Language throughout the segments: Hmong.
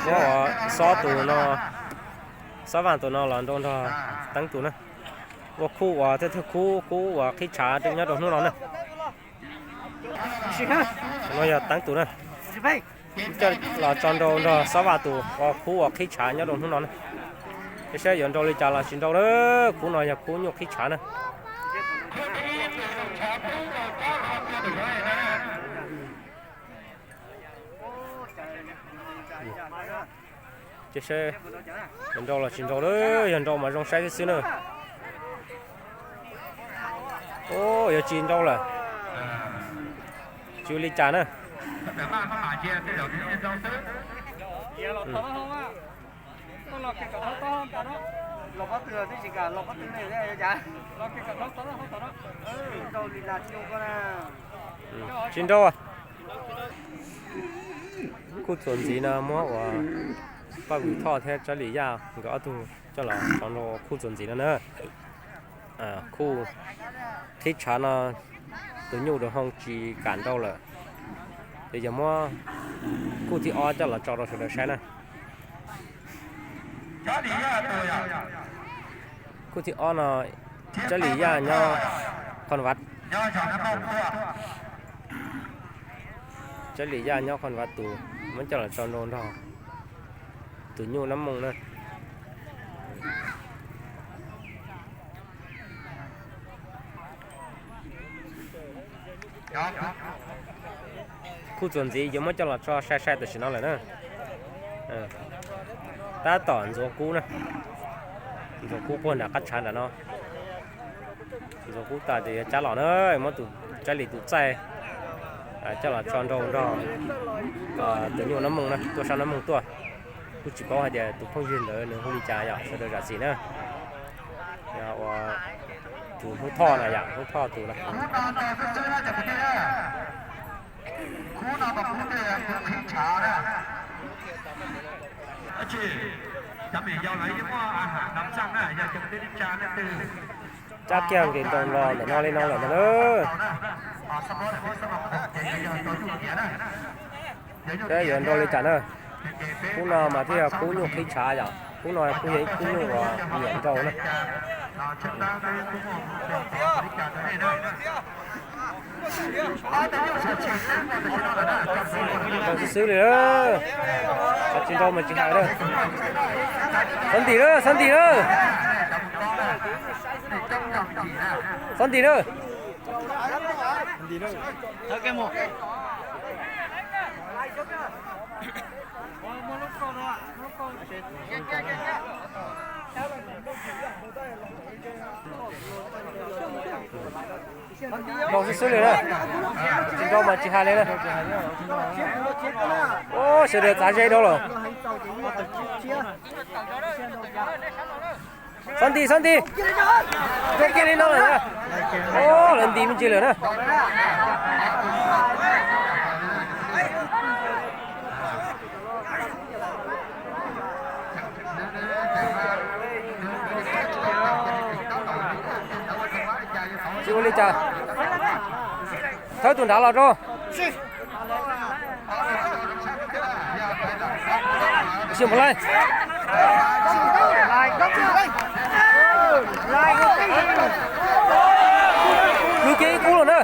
Muab uas Xob tus no, Xob Vaj tus no los nrau nrog Teeb tus na. Ua khub uas thawj thawj khub, khub uas qhib tshav nyob rau hnub no na. No yog Teeb tus na. Coj los tso nrau nrog Xob Vaj tus ua khub uas qhib tshav nyob rau hnub no na. Saib yuav nrau li cas los tsis nrau na. Khub no yog khub nyuj qhib tshav na. Ces saib yuav nrau los tsis nrau na, yog nrau mas zoo saib xwb xwb na. Yuav tsis nrau lawm, tsis ua li cas na. Tsis nrau. Khub txuas ntxiv no muab uas Paj Vwm Thoj thiab Tsab Lis Yaj nkawd ob tug coj los tso nrau khub txuas ntxiv no na. Khub qhib tshav no tus nyuj dua hoo tsis kam nrau lawm, ces yog muab khub thib ob coj los tso rau sawv daws saib na. Khub thib ob no Tsab Lis Yaj nyob Qhon Vav, Tsab Lis Yaj nyob Qhon Vav tus muab coj los tso nrau nrog tus nyuj Nab Mooj na. Khub txuas ntxiv yuav muab coj los tso sai sai tam sim no lawm na. Tab tom ntxuav kub na, ntxuav kub puag nram qab tshav nram no. Ntxuav kub tas ces yuav cab los na, muab tus Tsab Lis tus txaij coj los tso nrau nrog tus nyuj Nab Mooj na, tuaj sab Nab Mooj tuaj. Kuj tsis paub hais tias tus phooj ywg ntawd nws hu li cas yom, sawv daws zam txim na. Yog ua tus Hmoob Thoj no yom, Hmoob Thoj tus no. Cab kiag nqis nroo los ntawm no li no lawm ntag na. Saib yuav nrau li cas na. Kub no mas thiaj yog kub nyuj qhib tshav yom, kub no kuj yog ib kub nyuj uas nyiam nrau na. Nrau xwb xwb li, tsis nrau mas tsis hais na. Xov ntim na, xov ntim na. Xov ntim na. Nrau xwb xwb li na. Tsis nrau mas tsis hais li na. Ub, sawv daws txav ze dhau lawm. Xov ntim, xov ntim. Tuaj kiag li no lawm. Ub, lawv ntim me ntsis lawm na. Tsis ua li cas. Thawb tus nrad los rau. Sim mus lawm. Kwv kiag ib kub lawm na.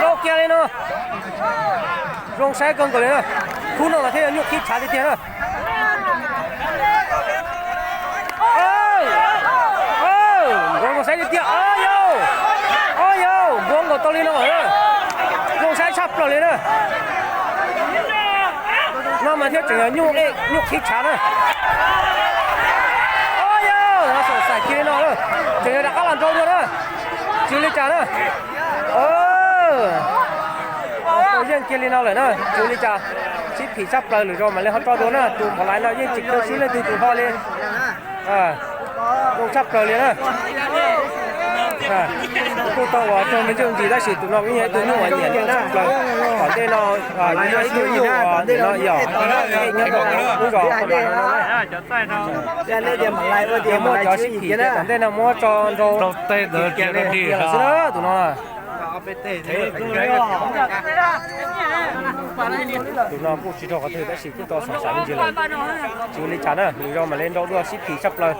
Zoo kiag li no. Zoo saib kawg nkaus li na. Khub no los thiaj yog nyuj qhib tshav tiag tiag na. Npua zoo saib tiag tiag, ob yau, ob yau, npua nkaus tau li no na. Zoo saib tshaj plaws li na. No mas thiaj tseem yog nyuj, nyuj qhib tshav na. Ob yau, no xam xaim kiag li no, tseem yog rov qab los nrau dua na. Tsis ua li cas na. Tau yeej kiag li no lawm na, tsis ua li cas. Sib phim tshaj plaws lwm zaus mam li ho tso dua na, tus npam lais no yeej tsis khaw swb leej twg tus ho li. Zoo tshaj plaws li na. Kuj tau uas raug me ntsis tab sis tus no yeej yog ib tug nyuj uas nyiam tshaj plaws. Tom ntej no yog ib tug nyuj uas nim no yog nyob rau lub zos no. Muab cov sib phim tom ntej no muab tso nrau kiag lawm xwb na tus no. Tus no kuj tsis raug qhov twg tab sis kuj tau xav xav me ntsis lawm. Tsis ua li cas na, lwm zaus mam li nrau dua sib phim tshaj plaws.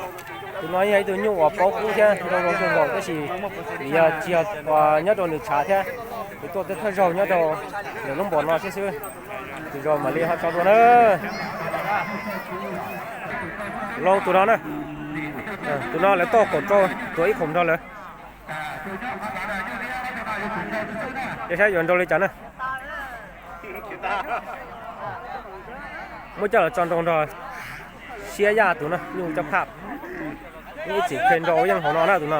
Tus no yog ib tug nyuj uas paub kub thiab nrau zoo kawg nkaus tab sis vim yog tsis yog nyob rau nws tshav thiab, nws tuaj tej thawj zaug nyob rau ntawm lub npos no thiab xwb. Lwm zaus mam li ho tso dua na. Loo tus no na, tus no lawv toj kaum rau, tuav ib khoom nrog lawv. Ces saib yuav nrau li cas na. Muab coj los tso nrau nrog Siab Yaj tus no, nyuj coj phaj, ib txwm phe nrau yeej hauv no na tus no.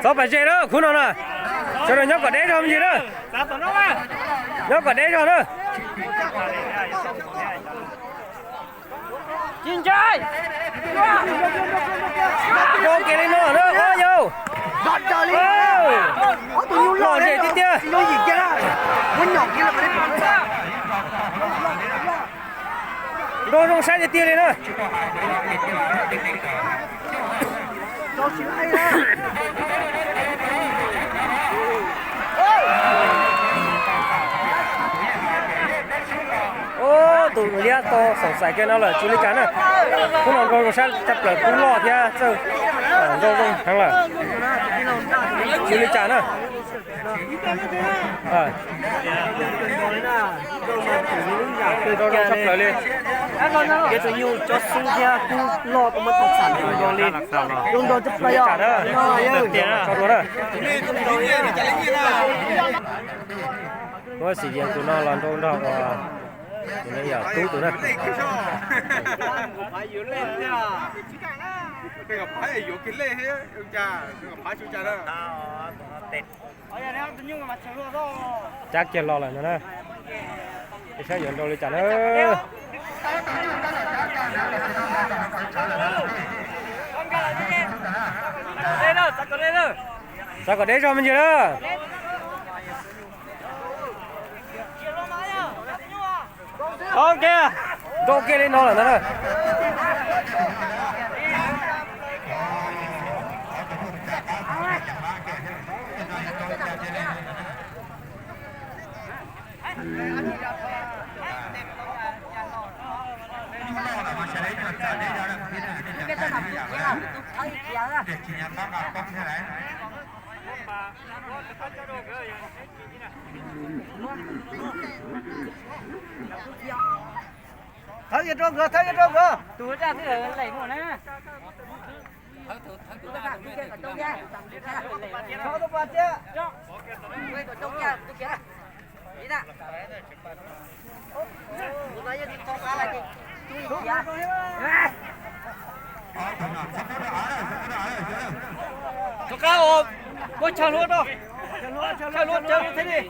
Txhob pam ze na khub no na, sawv daws nyob kom deb zog me ntsis na, nyob kom deb zog na. Nrau kiag li no na, yau. Lom zem tiag tiag. Nrau zoo saib tiag tiag li na. Ub, tus liab tau xoom xaim kiag no lawm, tsis ua li cas na. Khub no nrau zoo saib tshaj plaws, kub loj thiab txawj nrau zoo heev lawm. Tsis ua li cas na. Nrau zoo tshaj plaws li. Kev tus nyuj cob xub thiab kub loj tau muab tau xam zoo li. Zoo nrau tshaj plaws yog. Muab xim yees tus no los nrau nrog tus no yog tub tus na. Cab kiag los lawm no na. Saib yuav nrau li cas na. Txav kom deb zog me ntsis na. Nrau kiag li no lawm ntag na. Thawb kiag rau nkawd, thawb kiag rau nkawd. Tus daj twb lem muaj na. Rov qab ua, muab chaw hlua rau, chaw hlua chaw hlua thiaj li.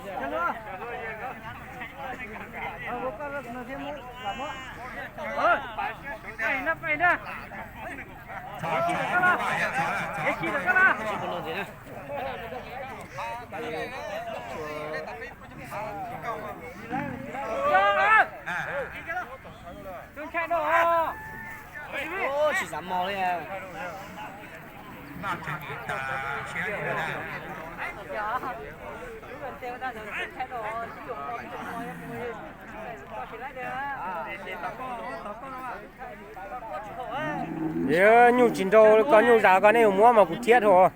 Tsis xav mos li. Nyuj tsis nrau, koj nyuj zas koj neb yuav muab mas kuv thiab dhau.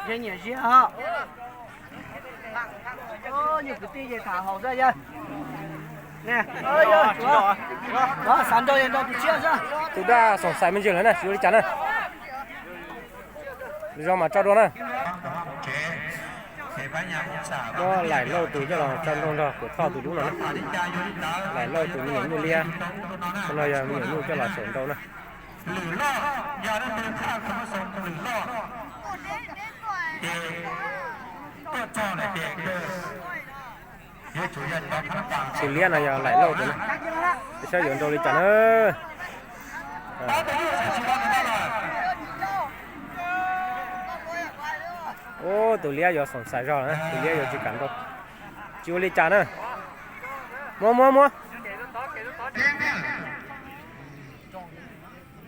Ziab nyiam ziab ho. Nyuj kwv tij ces tham haum xwb yawg. Xav nrau nrau tus tshiab xwb. Tus daj xoom xaim me ntsis lawm na, tsis ua li cas na. Zoo mas tso dua na. Muab laim lauj tus coj los tso nrau nrog kuv thoj tus dub no na. Laim lauj tus me nyuam nyuj liab. Tus no yog me nyuam nyuj coj los xyaum nrau na. Tus liab no yog laim lauj tus na. Saib yuav nrau li cas na. Ub, tus liab yuav xoom xais zog na, tus liab yuav tsis kam nrau. Tsis ua li cas na. Muab, muab, muab.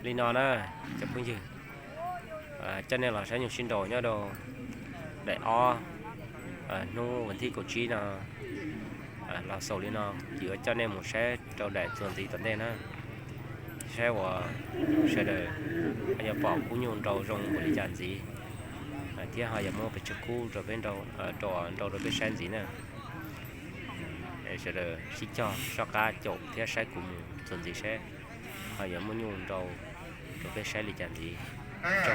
Li no na, cov phooj ywg, coj nej los saib nyuj sib nraus nyob rau daim ob hnub vas thib kaum tsib no. Los xaus li no, ces yuav coj nej mus saib rau daim txuas ntxiv tom ntej na, saib uas sawv daws ho yuav pom kub nyuj nrau zoo npaum li cas ntxiv, thiab ho yuav muab pes tsawg kub rau peb nrau, rau nrau rau peb saib ntxiv na. Sawv daws sib cog soj qab caum thiab saib kuv mus txuas ntxiv saib ho yuav muaj nyuj nrau rau peb saib li cas ntxiv tso.